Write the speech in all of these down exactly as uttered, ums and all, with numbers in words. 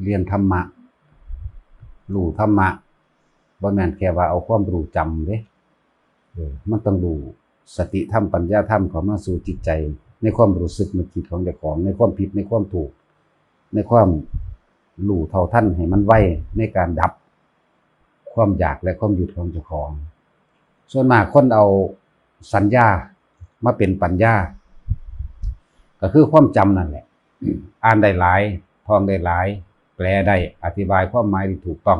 เรียนธรรมะ รู้ธรรมะ บ่แม่นแค่ว่าเอาความรู้จำเด้ เออ มันต้องรู้สติธรรมปัญญาธรรมเข้ามาสู่จิตใจ ในความรู้สึกนึกคิดของเจ้าของ ในความผิดในความถูก ในความรู้เท่าทันให้มันไว ในการดับความอยากและความยึดของเจ้าของ ส่วนมากคนเอาสัญญามาเป็นปัญญา ก็คือความจำนั่นแหละ อ่านได้หลาย ท่องได้หลาย แปลได้ อธิบายความหมายได้ถูกต้อง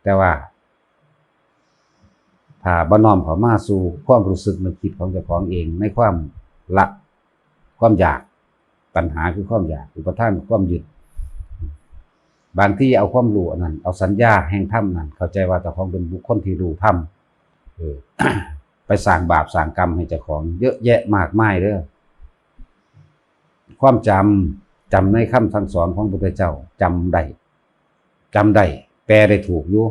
แต่ว่า ถ้าบ่น้อมเข้ามาสู่ความรู้สึกนึกคิดของเจ้าของเอง ในความละความอยาก ตัณหาคือความอยาก อุปาทานคือความยึด บางทีเอาความรู้อันนั้น เอาสัญญาแห่งธรรมนั้น เข้าใจว่าเจ้าของเป็นบุคคลที่รู้ธรรม เออ ไปสร้างบาปสร้างกรรมให้เจ้าของ เยอะแยะมากมายเด้อ ความจำ จำในคำสั่งสอนของพระพุทธเจ้า จำได้ จำได้ แปลได้ถูกอยู่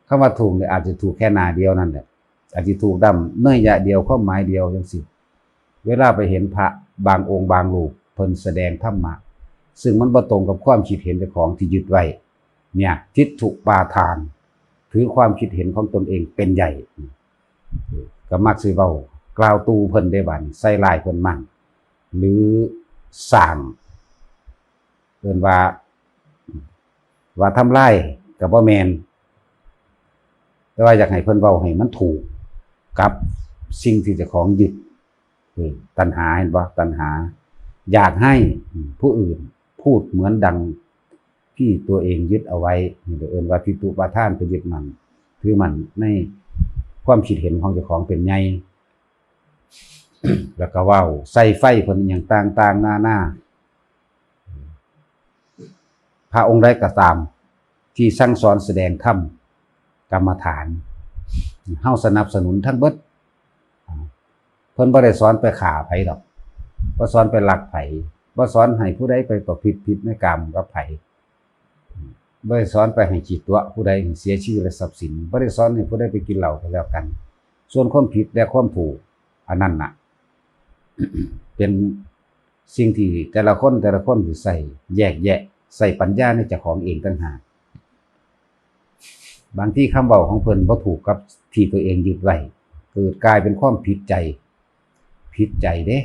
คำว่าถูกเนี่ยอาจจะถูกแค่หน้าเดียวนั่นแหละ อาจจะถูกด้ำเนยยะเดียว ความหมายเดียวจังซี้ เวลาไปเห็นพระบางองค์บางรูป เพิ่นแสดงธรรมะ ซึ่งมันบ่ตรงกับความคิดเห็นเจ้าของที่ยึดไว้ เนี่ย ทิฏฐุปาทาน ถือความคิดเห็นของตนเองเป็นใหญ่ ก็มักสิเว้ากล่าวตู่เพิ่นได้ บาดนี้ใส่ร้ายเพิ่นมั่ง หรือสร้าง เอิ้นว่า ว่าทำลายก็บ่แม่น แต่ว่าอยากให้เพิ่นเว้าให้มันถูกกับสิ่งที่เจ้าของยึด เออ ตัณหา เห็นบ่ ตัณหา อยากให้ผู้อื่นพูดเหมือนดังที่ตัวเองยึดเอาไว้ นี่ก็เอิ้นว่าทิฏฐุปาทาน ไปยึดมั่นถือมั่นในความคิดเห็นของเจ้าของเป็นใหญ่ แล้วก็เว้าใส่ไฟเพิ่นอหย่างต่างๆนานา พระองค์ใดก็ตาม ที่สั่งสอนแสดงธรรมกรรมฐาน เฮาสนับสนุนทั้งเบิด เพิ่นบ่ได้สอนไปฆ่าไผดอก บ่สอนไปลักไผ บ่สอนให้ผู้ใดไปประพฤติผิดในกามกับไผ บ่ได้สอนไปให้ขี้ตั๋วผู้ใดให้เสียชีวิตและทรัพย์สิน บ่ได้สอนให้ผู้ใดไปกินเหล้าก็แล้วกัน ส่วนความผิดและความถูก อันนั้นน่ะ เป็นสิ่งที่แต่ละคนแต่ละคนสิใช้แยกแยะ ใช้ปัญญาในเจ้าของเองต่างหาก บางทีคำเว้าของเพิ่นบ่ถูกกับที่ตัวเองยึดไว้ เกิดกลายเป็นความผิดใจ ผิดใจเด้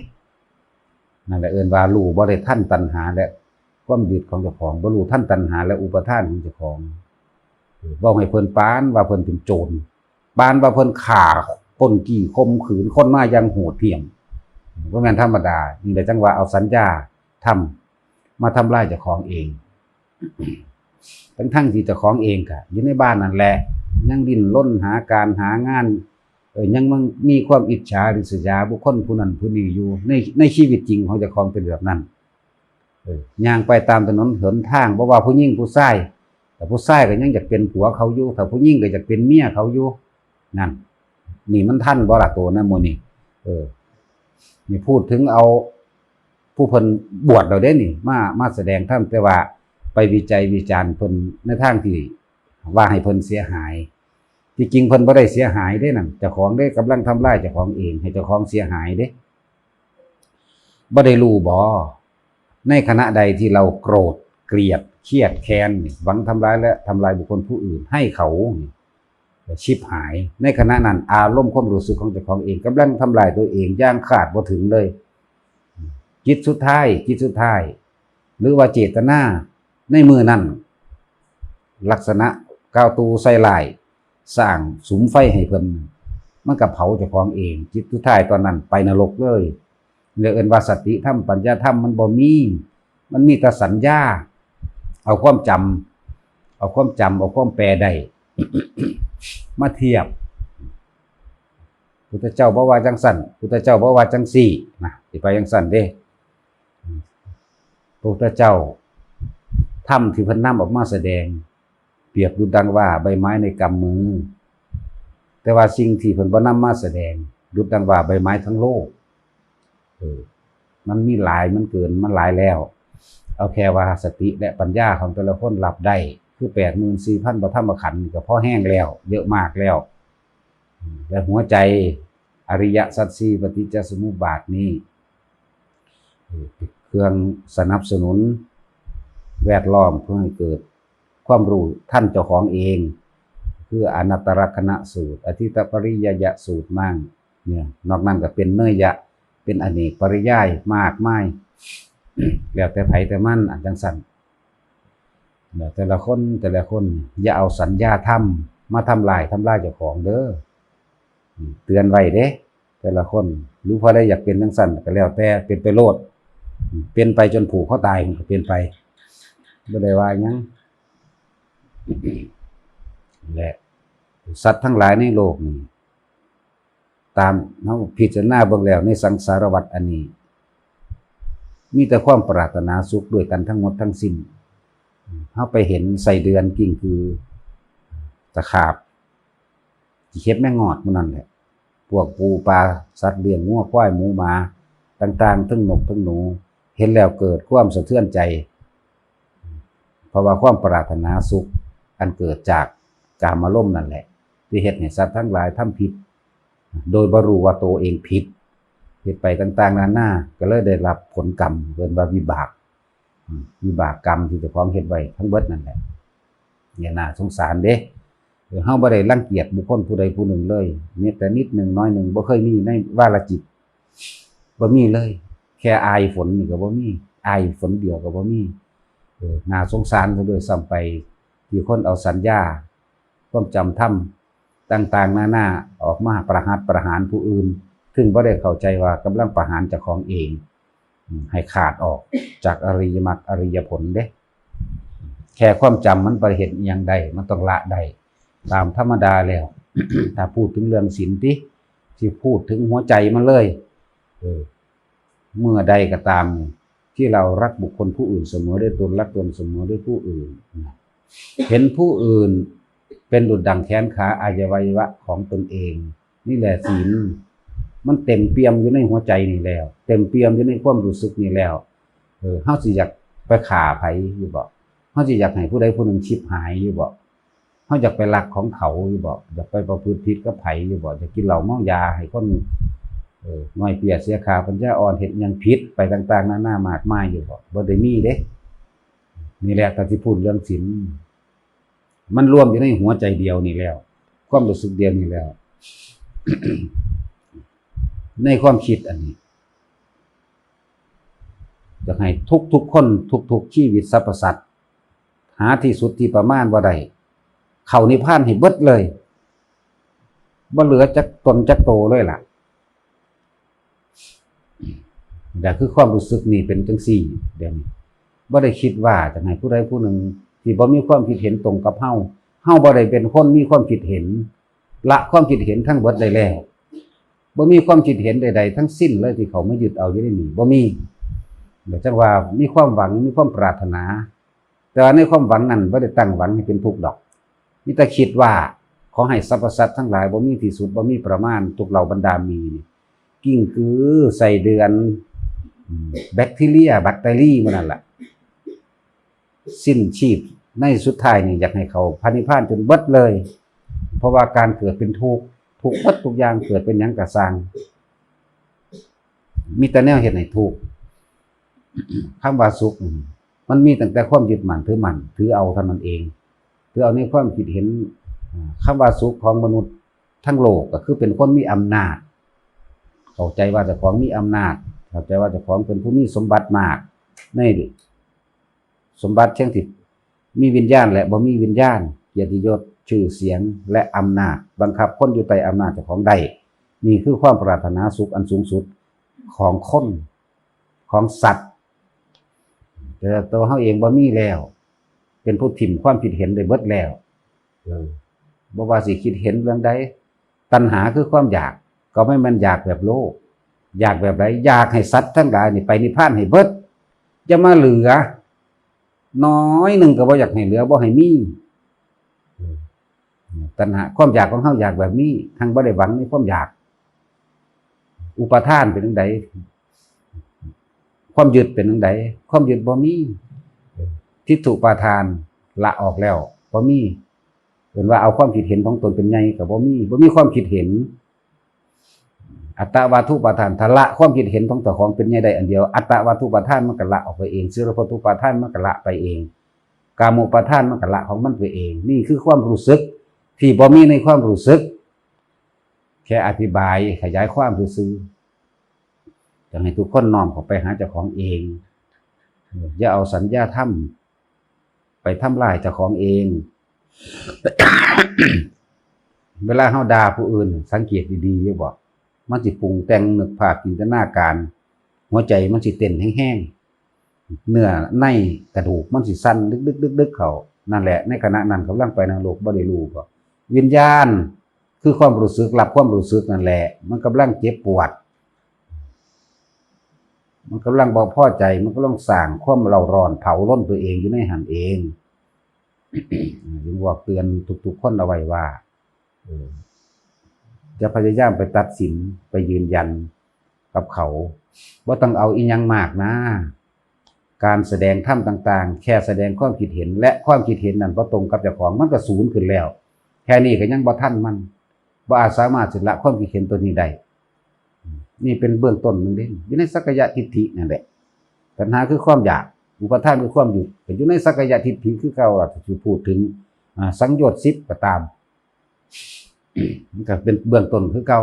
นั่นแหละเอิ้นว่ารู้บ่ได้ทันตัณหาและความยึดของเจ้าของ บ่รู้ทันตัณหาและอุปาทานของเจ้าของ เว้าให้เพิ่นปานว่าเพิ่นเป็นโจร ปานว่าเพิ่นฆ่าปล้นจี้ข่มขืนคนมาอย่างโหดเหี้ยม บ่แม่นธรรมดา นี่แหละจั่งว่าเอาสัญญาธรรมมาทำลายเจ้าของเอง ทั้งๆที่เจ้าของเองก็อยู่ในบ้านนั่นแหละ ยังดิ้นรนหาการหางาน เออ ยังมีความอิจฉาริษยาบุคคลผู้นั้นผู้นี้อยู่ ใน ในชีวิตจริงของเจ้าของเป็นแบบนั้น เออ ย่างไปตามถนนหนทาง บ่ว่าผู้หญิงผู้ชาย แต่ผู้ชายก็ยังอยากเป็นผัวเขาอยู่ ถ้าผู้หญิงก็อยากเป็นเมียเขาอยู่ นั่น นี่มันทันบ่ล่ะโตนะหมู่นี่ เออ นี่พูดถึงเอาผู้เพิ่นบวชแล้วเด้นี่ มา มาแสดงธรรม แต่ว่าไปวิจัยวิจารณ์เพิ่นในทางที่ว่าให้เพิ่นเสียหาย ที่จริงเพิ่นบ่ได้เสียหายเด้นั่น เจ้าของเด้กำลังทำลายเจ้าของเอง ให้เจ้าของเสียหายเด้ บ่ได้รู้บ่ ในขณะใดที่เราโกรธ เกลียด เครียดแค้นนี่ หวังทำร้ายและทำลายบุคคลผู้อื่น ให้เขานี่ ชิบหาย ในขณะนั้นอารมณ์ความรู้สึกของเจ้าของเองกำลังทำลายตัวเองอย่างคาดบ่ถึงเลย จิตสุดท้าย จิตสุดท้าย หรือว่าเจตนาในมื้อนั้น ลักษณะกล่าวตู่ใส่ร้าย สร้างสุมไฟให้เพิ่น มันก็เผาเจ้าของเอง จิตสุดท้ายตอนนั้นไปนรกเลย เรียกเอิ้นว่าสติธรรมปัญญาธรรมมันบ่มี มันมีแต่สัญญา เอาความจำ เอาความจำ เอาความแปลได้ มาเทียบ พุทธเจ้าบ่ว่าจังซั่น พุทธเจ้าบ่ว่าจังซี่ นะ สิไปจังซั่นเด้ พระพุทธเจ้า ธรรมที่เพิ่นนำออกมาแสดง เปรียบดุจดังว่าใบไม้ในกำมือ แต่ว่าสิ่งที่เพิ่นบ่นำมาแสดง ดุจดังว่าใบไม้ทั้งโลก เออ มันมีหลาย มันเกิน มันหลายแล้ว เอาแค่ว่าสติและปัญญาของแต่ละคนรับได้ คือแปดหมื่นสี่พันพระธรรมขันธ์นี่ก็พอแฮงแล้ว เยอะมากแล้ว และหัวใจอริยสัจสี่ปฏิจจสมุปบาทนี้ เครื่องสนับสนุนแวดล้อมเพื่อให้เกิดความรู้ทันเจ้าของเอง คืออนัตตลักษณสูตร อธิตปริยยสูตรมั่งเนี่ย นอกนั้นก็เป็นเนยยะ เป็นอเนกปริยายมากมาย แล้วแต่ไผแต่มัน อันจังซั่น แล้วแต่ละคนแต่ละคน อย่าเอาสัญญาธรรมมาทำลายทำลายเจ้าของเด้อ เตือนไว้เด้ แต่ละคน หรือผู้ใดอยากเป็นจังซั่นก็แล้วแต่ เป็นไปโลด เป็นไปจนผูกคอตายมันก็เป็นไป บ่ได้ว่าหยัง และสัตว์ทั้งหลายในโลกนี่ ตามเฮาพิจารณาเบิ่งแล้วในสังสารวัฏอันนี้ มีแต่ความปรารถนาสุขด้วยกันทั้งหมดทั้งสิ้น เฮาไปเห็นไส้เดือน กิ้งกือ ตะขาบ ขี้เข็บแมงงอดหมู่นั่นแหละ พวกปูปลา สัตว์เลี้ยง งัวควาย หมูหมา ต่างๆ ทั้งนกทั้งหนู เห็นแล้วเกิดความสะเทือนใจ เพราะว่าความปรารถนาสุขอันเกิดจากกามารมณ์นั่นแหละ ที่เฮ็ดให้สัตว์ทั้งหลายทำผิด โดยบ่รู้ว่าตัวเองผิด เฮ็ดไปต่างๆ นานา ก็เลยได้รับผลกรรม เอิ้นว่าวิบาก อืม วิบากกรรมที่เจ้าของเฮ็ดไว้ทั้งเบิดนั่นแหละ เนี่ยน่าสงสารเด้ เออ เฮาบ่ได้รังเกียจบุคคลผู้ใดผู้หนึ่งเลย แม้แต่นิดหนึ่งน้อยหนึ่ง บ่เคยมีในวาระจิต บ่มีเลย แค่อายฝนนี่ก็บ่มี อายฝนเดียวก็บ่มี เออ น่าสงสารซะด้วยซ้ำไป ที่คนเอาสัญญา ความจำธรรมต่างๆ นานา ออกมาประหัตประหารผู้อื่น ซึ่งบ่ได้เข้าใจว่ากำลังประหารเจ้าของเอง อืม ให้ขาดออกจากอริยมรรคอริยผลเด้ แค่ความจำมันบ่ได้เฮ็ดอิหยังได้ มันต้องละได้ ตามธรรมดาแล้ว ถ้าพูดถึงเรื่องศีลติ สิพูดถึงหัวใจมันเลย เออ เมื่อใดก็ตาม ที่เรารักบุคคลผู้อื่นเสมอด้วยตน รักตนเสมอด้วยผู้อื่น เห็นผู้อื่นเป็นดุจดั่งแขนขาอวัยวะของตนเอง นี่แหละศีล มันเต็มเปี่ยมอยู่ในหัวใจนี่แล้ว เต็มเปี่ยมอยู่ในความรู้สึกนี่แล้ว เออ เฮาสิอยากไปฆ่าไผอยู่บ่ เฮาสิอยากให้ผู้ใดผู้หนึ่งฉิบหายอยู่บ่ เฮาอยากไปลักของเขาอยู่บ่ อยากไปประพฤติผิดกับไผอยู่บ่ อยากกินเหล้าเมายาให้คน เออ ง่อยเปียเสียค่าปัญญาอ่อน เฮ็ดหยังผิดไปต่างๆ นานามากมายอยู่บ่ บ่ได้มีเด้ นี่แหละ ถ้าสิพูดเรื่องศีล มันรวมอยู่ในหัวใจเดียวนี่แล้ว ความรู้สึกเดียวนี่แล้ว ในความคิดอันนี้ อยากให้ทุกๆ คน ทุกๆ ชีวิตสรรพสัตว์ หาที่สุดที่ประมาณบ่ได้ เข้านิพพานให้เบิดเลย บ่เหลือจักตนจักโตเลยล่ะ แต่คือความรู้สึกนี่เป็นจังซี่ เดี๋ยวนี้ บ่ได้คิดว่าจะให้ผู้ใดผู้หนึ่งที่บ่มีความคิดเห็นตรงกับเฮา เฮาบ่ได้เป็นคนมีความคิดเห็น ละความคิดเห็นทั้งเบิดได้แล้ว บ่มีความคิดเห็นใดๆ ทั้งสิ้นเลยที่เขามายึดเอาอยู่ในนี้ บ่มี แต่จังว่ามีความหวัง มีความปรารถนา แต่ว่าในความหวังนั้นบ่ได้ตั้งหวังให้เป็นทุกข์ดอก มีแต่คิดว่าขอให้สรรพสัตว์ทั้งหลายบ่มีที่สุด บ่มีประมาณ ทุกเหล่าบรรดาหมีนี่ กิ้งกือ ไส้เดือน อืม แบคทีเรีย แบคทีรีหมู่นั่นล่ะ สิ้นชีพในสุดท้ายนี่อยากให้เขาพระนิพพานจนเบิดเลย เพราะว่าการเกิดเป็นทุกข์ ทุกข์เบิดทุกอย่าง เกิดเป็นหยังก็ซ่าง มีแต่แนวเฮ็ดให้ทุกข์ คำว่าสุขนี่ มันมีตั้งแต่ความยึดมั่นถือมั่น ถือเอาเท่านั้นเอง ถือเอาในความคิดเห็น อ่า คำว่าสุขของมนุษย์ทั้งโลกก็คือเป็นคนมีอำนาจ เข้าใจว่าเจ้าของมีอำนาจ เข้าใจว่าเจ้าของเป็นผู้มีสมบัติมาก ในสมบัติเชิงที่มีวิญญาณและบ่มีวิญญาณ เกียรติยศ ชื่อเสียง และอำนาจ บังคับคนอยู่ใต้อำนาจเจ้าของได้ นี่คือความปรารถนาสุขอันสูงสุดของคน ของสัตว์ แต่ตัวเฮาเองบ่มีแล้ว เป็นผู้ถิ่มความคิดเห็นได้เบิดแล้ว เออ บ่ว่าสิคิดเห็นเรื่องใด ตัณหาคือความอยาก ก็ไม่แม่นอยากแบบโลภ อยากแบบใด อยากให้สัตว์ทั้งหลายนี่ไปนิพพานให้เบิด อย่ามาเหลือ น้อยหนึ่งก็บ่อยากให้เหลือ บ่ให้มี เออ ตัณหา ความอยากของเฮาอยากแบบนี้ ทั้งบ่ได้หวังในความอยาก อุปาทานเป็นจั่งใด ความยึดเป็นจั่งใด ความยึดบ่มี ทิฏฐุปาทานละออกแล้ว บ่มี เอิ้นว่าเอาความคิดเห็นของตนเป็นใหญ่ก็บ่มี บ่มีความคิดเห็น อัตตวัตถุปาทาน ถ้าละความคิดเห็นของเจ้าของเป็นใหญ่ได้อันเดียว อัตตวัตถุปาทานมันก็ละออกไปเอง สีลพัตถุปาทานมันก็ละไปเอง กามุปาทานมันก็ละของมันไปเอง นี่คือความรู้สึกที่บ่มีในความรู้สึก แค่อธิบายขยายความซื่อๆ อยากให้ทุกคนน้อมเข้าไปหาเจ้าของเอง อย่าเอาสัญญาธรรมไปทำลายเจ้าของเอง เวลาเฮาด่าผู้อื่น สังเกตดีๆ อยู่บ่ มันสิปรุงแต่งนึกภาพจินตนาการ หัวใจมันสิเต้นแฮงๆ เนื้อในกระดูกมันสิสั่นดึกๆๆๆ เข้า นั่นแหละ ในขณะนั้นกำลังไปนรก บ่ได้รู้บ่ วิญญาณคือความรู้สึก รับความรู้สึกนั่นแหละ มันกำลังเจ็บปวด มันกำลังบ่พอใจ มันกำลังสร้างความเร่าร้อนเผาลนตัวเองอยู่ในหั้นเอง จึงบอกเตือนทุกๆคนเอาไว้ว่า เออ อย่าพยายามไปตัดสิน ไปยืนยันกับเขา บ่ต้องเอาอิหยังมากนะ การแสดงธรรมต่างๆ แค่แสดงความคิดเห็น และความคิดเห็นนั้นบ่ตรงกับเจ้าของ มันก็ศูนย์ขึ้นแล้ว แค่นี้ก็ยังบ่ทันมัน บ่อาจสามารถสิละความคิดเห็นตัวนี้ได้ นี่เป็นเบื้องต้นหนึ่งเด้ อยู่ในสักกายทิฏฐินั่นแหละ ตัณหาคือความอยาก อุปาทานคือความยึด ก็อยู่ในสักกายทิฏฐิคือเก่าล่ะ ถ้าสิพูดถึง อ่า สังโยชน์สิบก็ตาม มันก็เป็นเบื้องต้นคือเก่า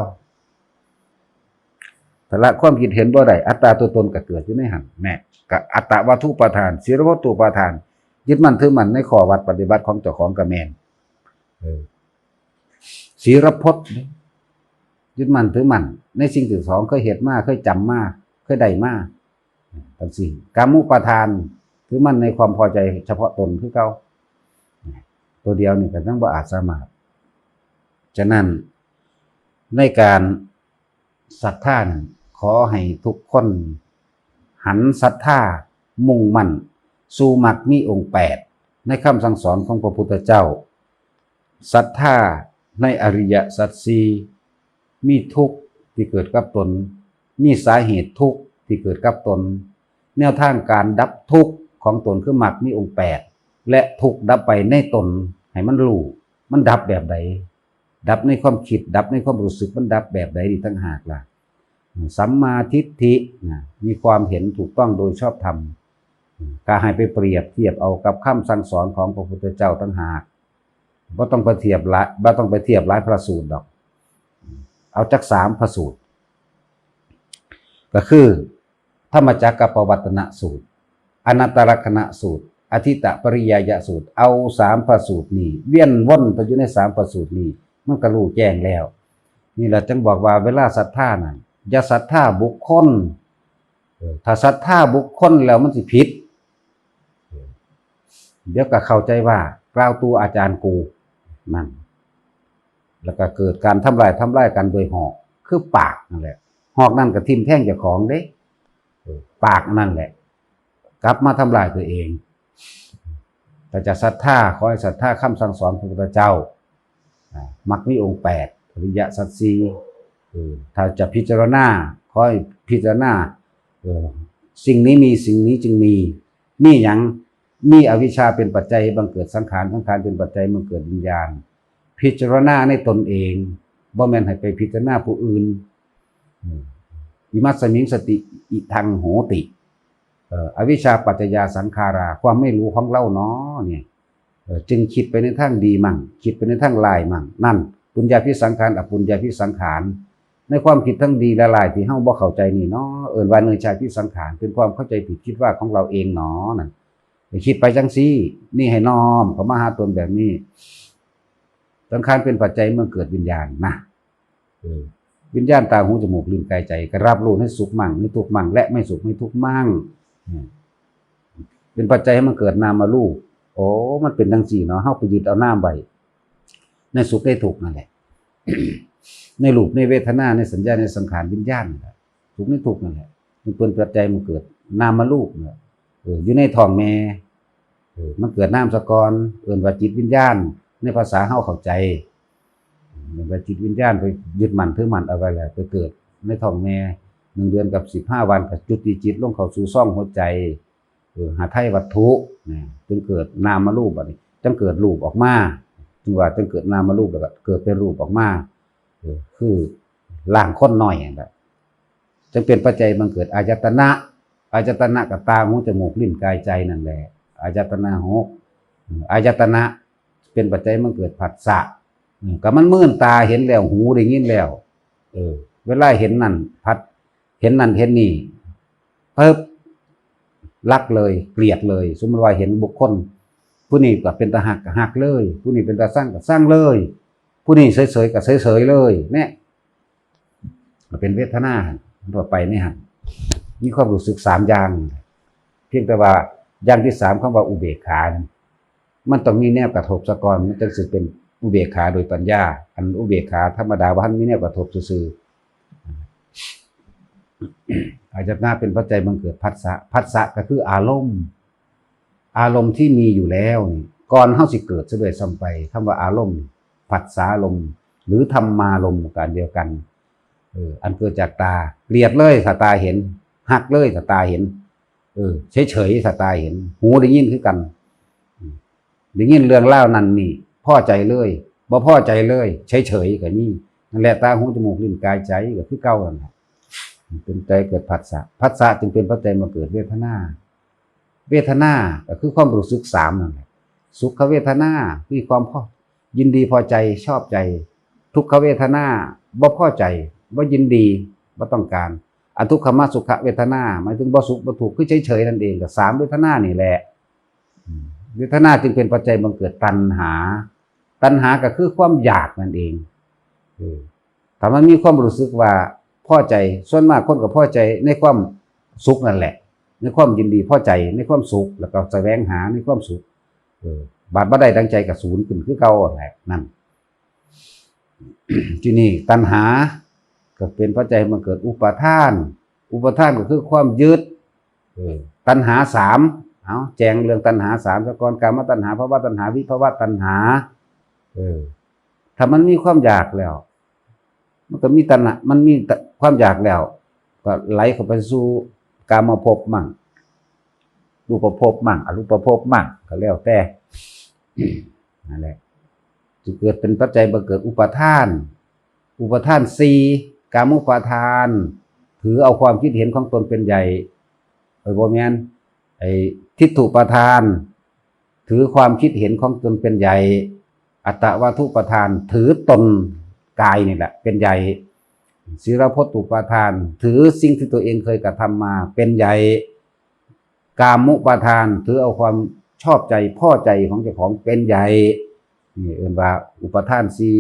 ถ้าละความคิดเห็นบ่ได้ อัตตาตัวตนก็เกิดอยู่ในหั้น แม่น ก็อัตตวัตถุปาทาน สีลพัตถุปาทาน ยึดมั่นถือมั่นในข้อวัดปฏิบัติของเจ้าของก็แม่น เออ สีลพจน์ ยึดมั่นถือมั่นในสิ่งที่เจ้าของเคยเฮ็ดมา เคยจำมา เคยได้มา จั่งซี้ กามุปาทาน ถือมั่นในความพอใจเฉพาะตนคือเก่า ตัวเดียวนี่ก็ยังบ่อาจสามารถ ฉะนั้น ในการศรัทธานั้น ขอให้ทุกคนหันศรัทธา มุ่งมั่นสู่มรรคมีองค์แปด ในคำสั่งสอนของพระพุทธเจ้า ศรัทธาในอริยสัจสี่ มีทุกข์ที่เกิดกับตน มีสาเหตุทุกข์ที่เกิดกับตน แนวทางการดับทุกข์ของตนคือมรรคมีองค์แปด และทุกข์ดับไปในตน ให้มันรู้ มันดับแบบใด ดับในความคิด ดับในความรู้สึก มันดับแบบใดนี่ต่างหากล่ะ สัมมาทิฏฐินะ มีความเห็นถูกต้องโดยชอบธรรม ก็ให้ไปเปรียบเทียบเอากับคำสั่งสอนของพระพุทธเจ้าต่างหาก บ่ต้องไปเทียบหลาย บ่ต้องไปเทียบหลายพระสูตรดอก เอาจักสามพระสูตร ก็คือ ธรรมจักรกัปปวัตตนสูตร อนัตตลักษณสูตร อธิตตปริยายสูตร เอาสามพระสูตรนี้ เวียนวนไปอยู่ในสามพระสูตรนี้ มันก็รู้แจ้งแล้ว นี่แหละจึงบอกว่าเวลาศรัทธานั้น อย่าศรัทธาบุคคล เออ ถ้าศรัทธาบุคคลแล้วมันสิผิด เดี๋ยวก็เข้าใจว่ากล่าวตู่อาจารย์กู นั่น แล้วก็เกิดการทำลาย ทำลายกันโดยหอก คือปากนั่นแหละ หอกนั่นก็ทิ่มแทงเจ้าของเด้ เออ ปากนั่นแหละ กลับมาทำลายตัวเอง ถ้าจะศรัทธา ขอให้ศรัทธาคำสั่งสอนของพระพุทธเจ้า อ่า มรรคมีองค์แปด อริยสัจสี่ เออ ถ้าจะพิจารณา ขอให้พิจารณา เออ สิ่งนี้มี สิ่งนี้จึงมี มีหยัง มีอวิชชาเป็นปัจจัยให้บังเกิดสังขาร สังขารเป็นปัจจัยบังเกิดวิญญาณ พิจารณาในตนเอง บ่แม่นให้ไปพิจารณาผู้อื่น อืม อิมัสสมิงสติ อิทังโหติ เอ่อ อวิชชาปัจจยาสังขารา ความไม่รู้ของเราเนาะเนี่ย เอ่อ จึงคิดไปในทางดีมั่ง คิดไปในทางร้ายมั่ง นั่น ปุญญาภิสังขาร อปุญญาภิสังขาร ในความคิดทั้งดีและร้ายที่เฮาบ่เข้าใจนี่เนาะ เอิ้นว่าเนยชาภิสังขาร เป็นความเข้าใจผิดคิดว่าของเราเองเนาะ นั่น ไปคิดไปจั่งซี้ นี่ให้น้อมเข้ามาหาตนแบบนี้ สังขารเป็นปัจจัยเมื่อเกิดวิญญาณนะ เออ วิญญาณตาหูจมูกลิ้นกายใจ ก็รับรู้ในสุขมั่ง ในทุกข์มั่ง และไม่สุขไม่ทุกข์มั่ง เนี่ย เป็นปัจจัยให้มันเกิดนามรูป โอ้ มันเป็นจั่งซี้เนาะ เฮาไปยึดเอานามไว้ ในสุขในทุกข์นั่นแหละ ในรูปในเวทนา ในสัญญา ในสังขารวิญญาณนั่นแหละ สุขในทุกข์นั่นแหละ มันเป็นปัจจัยมันเกิดนามรูปเนี่ย เออ อยู่ในท้องแม่ เออ มันเกิดนามซะก่อน เอิ้นว่าจิตวิญญาณ ในภาษาเฮาเข้าใจ เอิ้นว่าจิตวิญญาณไปยึดมั่นถือมั่นเอาไว้แล้ว ไปเกิดในท้องแม่ หนึ่งเดือนกับสิบห้าวัน ก็จุติจิตลงเข้าสู่ซองหัวใจ เออ หาไทยวัตถุนะ จึงเกิดนามรูป บัดนี้ จึงเกิดรูปออกมา จึงว่าจึงเกิดนามรูป แล้วก็เกิดเป็นรูปออกมา เออ คือ ร่างคนน้อยนั่นแหละ จึงเป็นปัจจัยบังเกิดอายตนะ อายตนะกับตา หู จมูก ลิ้น กาย ใจนั่นแหละ อายตนะหก อายตนะเป็นปัจจัยบังเกิดผัสสะ อืม ก็มันมื่นตาเห็นแล้ว หูได้ยินแล้ว เออ เวลาเห็นนั่น ผัส เห็นนั่นเห็นนี่ ปึ๊บ รักเลย เกลียดเลย สมมติว่าเห็นบุคคล ผู้นี้ก็เป็นตาฮักก็ฮักเลย ผู้นี้เป็นตาซังก็ซังเลย ผู้นี้เฉยๆก็เฉยๆเลย เนี่ย ก็เป็นเวทนาหั่น ทั่วไปนี่หั่น มีความรู้สึกสามอย่าง เพียงแต่ว่าอย่างที่สาม คำว่าอุเบกขานี่ มันต้องมีแนวกระทบซะก่อน มันจึงสิเป็นอุเบกขาโดยปัญญา อันอุเบกขาธรรมดาบ่ทันมีแนวกระทบซื่อๆ อายตนะเป็นปัจจัยบังเกิดผัสสะ ผัสสะก็คืออารมณ์ อารมณ์ที่มีอยู่แล้วนี่ ก่อนเฮาสิเกิดซะด้วยซ้ำไป คำว่าอารมณ์ ผัสสารมณ์ หรือธรรมารมณ์ก็อันเดียวกัน เออ อันเกิดจากตา เกลียดเลยถ้าตาเห็น ฮักเลยถ้าตาเห็น เออ เฉยๆถ้าตาเห็น หูได้ยินคือกัน อืม ได้ยินเรื่องราวนั่นนี่ พอใจเลย บ่พอใจเลย เฉยๆก็มี นั่นแหละ ตา หู จมูก ลิ้น กาย ใจ ก็คือเก่านั่นแหละ เป็นใจเกิดผัสสะ ผัสสะจึงเป็นปัจจัยมาเกิดเวทนา เวทนาก็คือความรู้สึกสามนั่นแหละ สุขเวทนา มีความพอ ยินดีพอใจ ชอบใจ ทุกขเวทนา บ่พอใจ บ่ยินดี บ่ต้องการ อทุกขมสุขเวทนา หมายถึงบ่สุขบ่ทุกข์ คือเฉยๆนั่นเอง ก็สามเวทนานี่แหละ อืม เวทนาจึงเป็นปัจจัยบังเกิดตัณหา ตัณหาก็คือความอยากนั่นเอง เออ ถ้ามันมีความรู้สึกว่าพอใจ ส่วนมากคนก็พอใจในความสุขนั่นแหละ ในความยินดีพอใจในความสุข แล้วก็แสวงหาในความสุข เออ บาดบ่ได้ดังใจก็สูญขึ้นคือเก่าแหละ นั่น ทีนี้ตัณหาก็เป็นปัจจัยให้มันเกิดอุปาทาน อุปาทานก็คือความยึด เออ ตัณหาสาม เอาแจ้งเรื่องตัณหาสามซะก่อน กามตัณหา ภวตัณหา วิภวตัณหา เออ ถ้ามันมีความอยากแล้ว มันก็มีตัณหา มันมีความอยากแล้ว ก็ไหลเข้าไปสู่กามภพมั่ง รูปภพมั่ง อรูปภพมั่ง ก็แล้วแต่ นั่นแหละ จะเกิดเป็นปัจจัยบังเกิดอุปาทาน อุปาทานสี่ กามุปาทาน ถือเอาความคิดเห็นของตนเป็นใหญ่ เอ้ย บ่แม่น ไอ้ทิฏฐุปาทาน ถือความคิดเห็นของตนเป็นใหญ่ อัตตวาทุปาทาน ถือตนกายนี่แหละเป็นใหญ่ สีลพจน์อุปาทาน ถือสิ่งที่ตัวเองเคยกระทำมาเป็นใหญ่ กามุปาทาน ถือเอาความชอบใจพอใจของเจ้าของเป็นใหญ่ นี่เอิ้นว่าอุปาทานสี่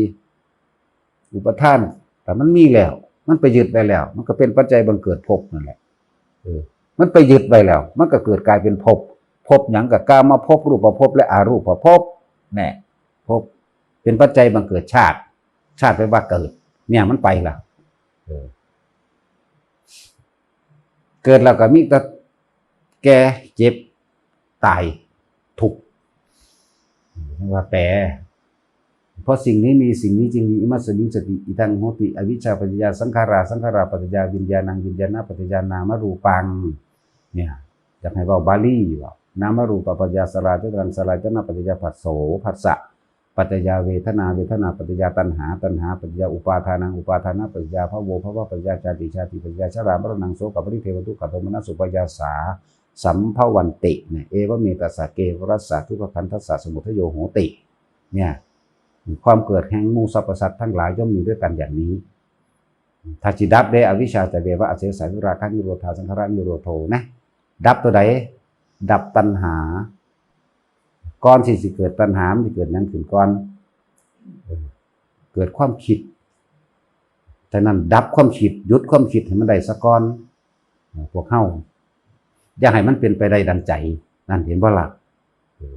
อุปาทาน แต่มันมีแล้ว มันไปยึดไว้แล้ว มันก็เป็นปัจจัยบังเกิดภพนั่นแหละ เออ มันไปยึดไว้แล้ว มันก็เกิดกลายเป็นภพ ภพหยัง ก็กามภพ รูปภพ และอรูปภพ แน่ ภพ เป็นปัจจัยบังเกิดชาติ ชาติแปลว่าเกิด เนี่ยมันไปแล้ว เออ เกิดแล้วก็มีแต่แก่ เจ็บ ตาย ทุกข์ เรียกว่าแปร เพราะสิ่งนี้มี สิ่งนี้จึงมี อิมัสสมิงสติ อิทังโหติ อวิชชาปัจจยาสังขารา สังขาราปัจจยาวิญญาณัง วิญญาณปัจจยานามรูปัง เนี่ย อยากให้เว้าบาลีว่า นามรูปปัจจยาสลายตนัง สลายตนะปัจจยาผัสโส ผัสสะปัจจยาเวทนา เวทนาปัจจยาตัณหา ตัณหาปัจจยาอุปาทานัง อุปาทานปัจจยาภะโว ภวปัจจยาชาติ ชาติปัจจยาชรามรณัง โสกะปริเทวะทุกขโทมนัสอุปายาสา สัมภวันติ เนี่ย เอวะเมตัสสะ เกวะรัสสะ ทุกขขันธัสสะ สมุทัยโยโหติ เนี่ย ความเกิดแห่งหมู่สรรพสัตว์ทั้งหลายย่อมมีด้วยกันอย่างนี้ ถ้าจิดับได้ อวิชชาจะเววะ อเสสา วิราคะนิโรธา สังขารนิโรโธ นะ ดับตัวใด ดับตัณหา ก่อนที่สิเกิดตัณหา มันสิเกิดหยังขึ้นก่อน เออ เกิดความคิด ฉะนั้นดับความคิด หยุดความคิดให้มันได้ซะก่อน เออ พวกเฮา อย่าให้มันเป็นไปได้ดังใจ นั่นเห็นบ่ล่ะ เออ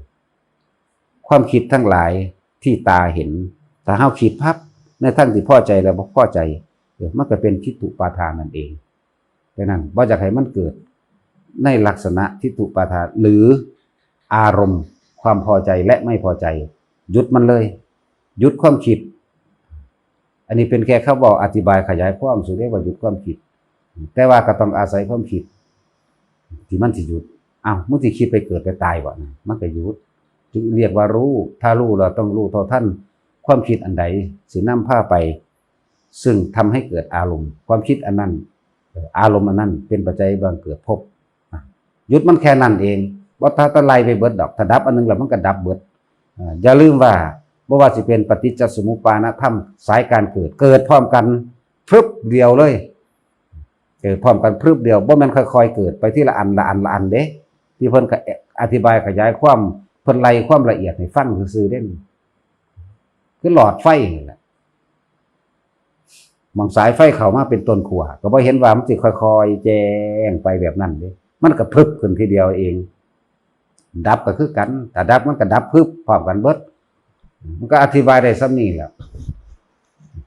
ความคิดทั้งหลายที่ตาเห็น ถ้าเฮาคิดพับ ในทางที่พอใจและบ่พอใจ เออ มันก็เป็นทิฏฐุปาทานนั่นเอง ดังนั้นบ่อยากให้มันเกิดในลักษณะทิฏฐุปาทาน หรืออารมณ์ความพอใจและไม่พอใจ หยุดมันเลย หยุดความคิด อันนี้เป็นแค่คำเว้าอธิบายขยายความสู่เรียกว่าหยุดความคิด แต่ว่าก็ต้องอาศัยความคิด ที่มันสิหยุด อ้าว มึงสิคิดไปเกิดไปตายบ่นะ มันก็หยุด จึงเรียกว่ารู้ ถ้ารู้แล้วต้องรู้เท่าทันความคิดอันใดสินำพาไป ซึ่งทำให้เกิดอารมณ์ ความคิดอันนั้น เอ่อ อารมณ์อันนั้นเป็นปัจจัยบังเกิดภพ อ่ะ หยุดมันแค่นั้นเอง บ่ถ้า ถ้าไล่ไปเบิดดอก ถ้าดับอันหนึ่งแล้วมันก็ดับเบิด อ่า อย่าลืมว่า บ่ว่าสิเป็นปฏิจจสมุปปาทธรรม สายการเกิด เกิดพร้อมกัน พรึบเดียวเลย เกิดพร้อมกันพรึบเดียว บ่แม่นค่อยๆ เกิดไปทีละอันละอันละอันเด้ ที่เพิ่นก็อธิบายขยายความ เพิ่นไล่ความละเอียดให้ฟังซื่อๆ เด้ คือหลอดไฟนี่แหละ หม่องสายไฟเข้ามาเป็นต้นขั้ว ก็บ่เห็นว่ามันสิค่อยๆ แจ้งไปแบบนั้นเด้ มันก็พรึบขึ้นทีเดียวเอง ดับก็คือกัน ถ้าดับมันก็ดับพรึบพร้อมกันเบิด มันก็อธิบายได้ส่ำนี้แหละ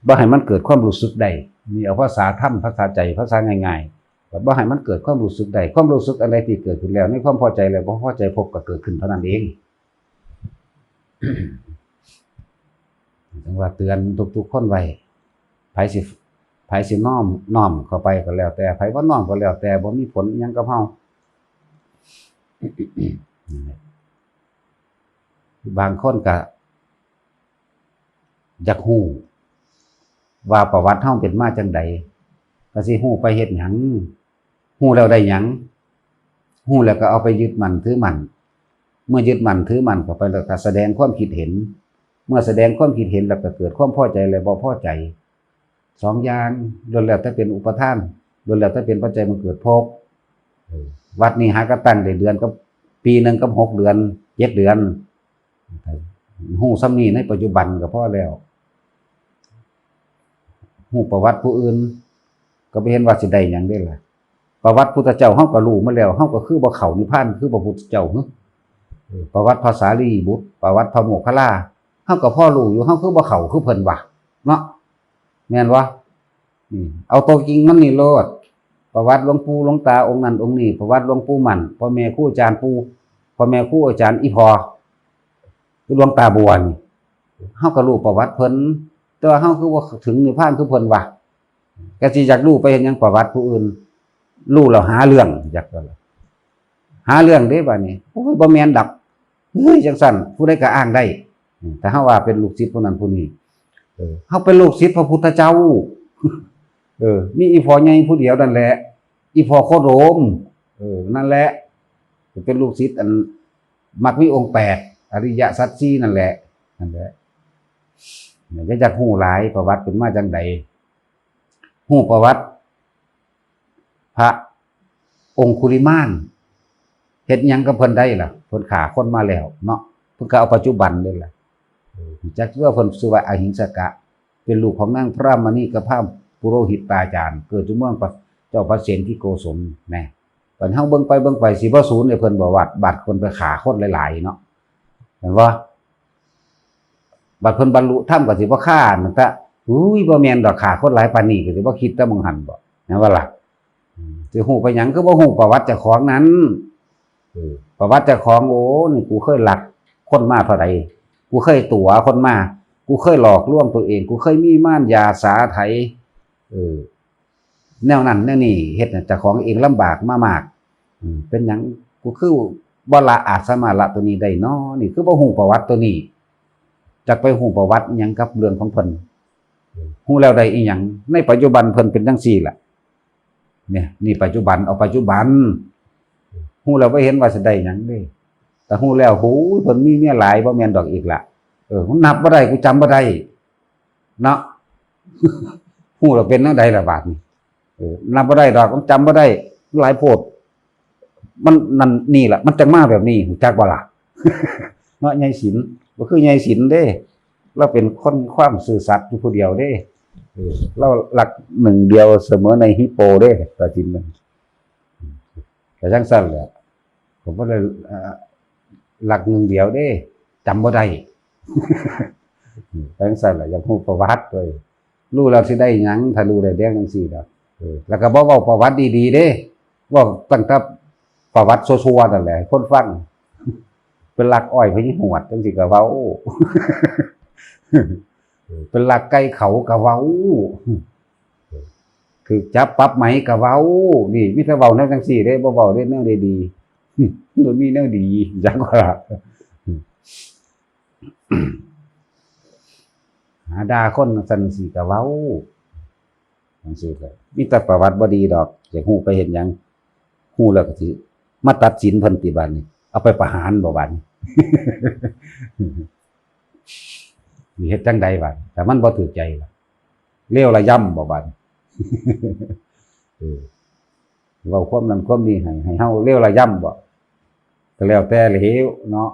บ่ให้มันเกิดความรู้สึกได้ นี่เอาภาษาธรรม ภาษาใจ ภาษาง่ายๆ ก็บ่ให้มันเกิดความรู้สึกได้ ความรู้สึกอันใดที่เกิดขึ้นแล้ว ในความพอใจและบ่พอใจภพก็เกิดขึ้นเท่านั้นเอง จั่งว่าเตือนทุกๆ คนไว้ ไผสิ ไผสิน้อม น้อมเข้าไปก็แล้วแต่ ไผบ่น้อมก็แล้วแต่ บ่มีผลอิหยังกับเฮา บางคนก็อยากฮู้ว่าประวัติเฮาเป็นมาจั่งใด ก็สิฮู้ไปเฮ็ดหยัง ฮู้แล้วได้หยัง ฮู้แล้วก็เอาไปยึดมั่นถือมั่น เมื่อยึดมั่นถือมั่นเข้าไปแล้วก็แสดงความคิดเห็น เมื่อแสดงความคิดเห็นแล้วก็เกิดความพอใจและบ่พอใจ สองอย่าง ล้วนแล้วแต่เป็นอุปาทาน ล้วนแล้วแต่เป็นปัจจัยบังเกิดภพ เออ วัดนี้หากะตั้งได้เดือนกับ ปีหนึ่งกับหกเดือน เจ็ดเดือน ฮู้ส่ำนี้ในปัจจุบันก็พอแล้ว ฮู้ประวัติผู้อื่น ก็บ่เห็นว่าสิได้หยังเด้ล่ะ ประวัติพุทธเจ้าเฮาก็รู้มาแล้ว เฮาก็คือบ่เข้านิพพานคือพระพุทธเจ้าหึ เออ ประวัติพระสารีบุตร ประวัติพระโมคคัลลา เฮาก็พอรู้อยู่ เฮาคือบ่เข้าคือเพิ่นวะ เนาะ แม่นบ่ อืม เอาตัวจริงมันนี่โลด ประวัติหลวงปู่หลวงตาองค์นั้นองค์นี้ ประวัติหลวงปู่มั่น พ่อแม่ครูอาจารย์ปู่ พ่อแม่ครูอาจารย์อีพ่อ คือหลวงตาบัวนี่ เฮาก็รู้ประวัติเพิ่น แต่ว่าเฮาคือบ่ถึงนิพพานคือเพิ่นวะ ก็สิอยากรู้ไปเฮ็ดหยังประวัติผู้อื่น รู้แล้วหาเรื่อง อยากว่าล่ะ หาเรื่องเด้บัดนี้ โอ้ย บ่แม่นดอก เฮ้ย จั่งซั่น ผู้ใดก็อ้างได้ อืม ถ้าเฮาว่าเป็นลูกศิษย์ผู้นั้นผู้นี้ เออ เฮาเป็นลูกศิษย์พระพุทธเจ้า เออ มีอีพ่อใหญ่ผู้เดียวนั่นแหละ อีพ่อโคโดม เออ นั่นแหละ เป็นลูกศิษย์อันมักมีองค์แปด อริยสัจสี่นั่นแหละ นั่นแหละ อย่าอยากฮู้หลาย ประวัติเป็นมาจั่งใด ฮู้ประวัติ พระองคุลิมาน เฮ็ดหยังกับเพิ่นได้ล่ะ เพิ่นฆ่าคนมาแล้วเนาะ เพิ่นก็เอาปัจจุบันเลยล่ะ เออ จักว่าเพิ่นชื่อว่าอหิงสกะ เป็นลูกของนางพระมณีกับพระปุโรหิตตาจารย์ เกิดอยู่เมืองพระเจ้าพระเสนที่โกศล แหน่ บัดเฮาเบิ่งไปเบิ่งไปสิบ่สูญเลย เพิ่นบ่วัด บัดเพิ่นไปฆ่าคนหลายๆ เนาะ เห็นบ่ บัดเพิ่นบรรลุธรรมก็สิบ่ฆ่านั่นตะ อุ้ย บ่แม่นดอก ฆ่าคนหลายปานนี้ก็สิบ่คิดแต่หม่องหั่นบ่ แม่นบ่ล่ะ อืม สิฮู้ไปหยัง คือบ่ฮู้ประวัติเจ้าของนั่น เออ ประวัติเจ้าของ โอ้ นี่กูเคยลักคนมาเท่าใด กูเคยตั๋วคนมา กูเคยหลอกลวงตัวเอง กูเคยมีมารยาสาไถ เออ แนวนั้นแนวนี้ เฮ็ดให้เจ้าของเองลำบากมามาก อืม เป็นหยังกูคือบ่ละ อาจสามารถละตัวนี้ได้น้อ นี่คือบ่ฮู้ประวัติตัวนี้ จักไปฮู้ประวัติอิหยังกับเรื่องของเพิ่น ฮู้แล้วได้อิหยัง ในปัจจุบันเพิ่นเป็นจั่งซี่ล่ะ เนี่ย นี่ปัจจุบัน เอาปัจจุบัน ฮู้แล้วบ่เห็นว่าสิได้หยังเด้ แต่ฮู้แล้ว โหย เพิ่นมีเมียหลาย บ่แม่นดอกอีกละ เออ มันนับบ่ได้ กูจำบ่ได้ เนาะ ฮู้แล้วเป็นแนวใดล่ะบาดนี้ เออ นับบ่ได้ดอก มันจำบ่ได้ หลายโพด มันนั่นนี่ล่ะ มันจั่งมาแบบนี้ ฮู้จักบ่ล่ะ เนาะ ใหญ่ศิลป์ บ่คือใหญ่ศิลป์เด้ ลาวเป็นคนความซื่อสัตย์อยู่ผู้เดียวเด้ เออ ลาวรักหนึ่งเดียวเสมอในฮิปโปเด้ ตาจินนั่น ก็จั่งซั่นแหละ ผมบ่ได้ เอ่อ รักหนึ่งเดียวเด้ จำบ่ได้ จั่งซั่นแหละ อยากฮู้ประวัติเว้ย รู้แล้วสิได้หยัง ถ้ารู้ได้เรื่องจั่งซี้ล่ะ เออ แล้วก็บ่เว้าประวัติดีๆ เด้ เว้าตั้งแต่ประวัติซั่วๆ นั่นแหละ ให้คนฟัง เป็นลักอ้อยพญาหวดจั่งซี้ก็เว้า เป็นลักไก่เขาก็เว้า ถูกจับปรับไหมก็เว้า นี่มีแต่เว้าแนวจั่งซี้เด้ บ่เว้าเด้แนวดีๆ บ่มีแนวดี จักว่า หาด่าคนจั่งซี้ก็เว้า จั่งซี้ก็มีแต่ประวัติบ่ดีดอก อยากฮู้ไปเฮ็ดหยัง ฮู้แล้วก็สิมาตัดสินเพิ่นติบัดนี้ เอาไปประหารบ่บัดนี้ สิเฮ็ดจั่งใดบัด ถ้ามันบ่ถูกใจล่ะ เลวระยำบ่บัด เออ เว้าความนั้นความนี้ให้ ให้เฮาเลวระยำบ่ ก็แล้วแต่ละเหวเนาะ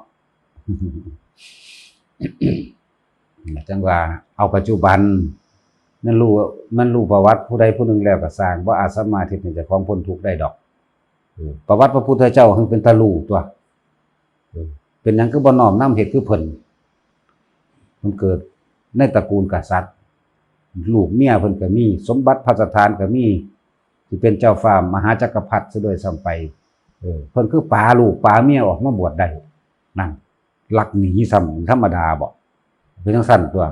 จั่งว่าเอาปัจจุบัน มันรู้ มันรู้ประวัติผู้ใดผู้หนึ่งแล้วก็ซ่าง บ่อาจสามารถเฮ็ดให้เจ้าของพ้นทุกข์ได้ดอก เออ ประวัติพระพุทธเจ้าหั้นเป็นตารู้ตั๊ว เออ เป็นหยังคือบ่น้อมนำเฮ็ดคือเพิ่น เพิ่นเกิดในตระกูลกษัตริย์ ลูกเมียเพิ่นก็มี สมบัติพัสถานก็มี สิเป็นเจ้าฟ้ามหาจักรพรรดิซะด้วยซ้ำไป เออ เพิ่นคือป๋าลูกป๋าเมียออกมาบวชได้ นั่น ลักหนีซ้ำธรรมดาบ่ เป็นจั่งซั้นตั๊ว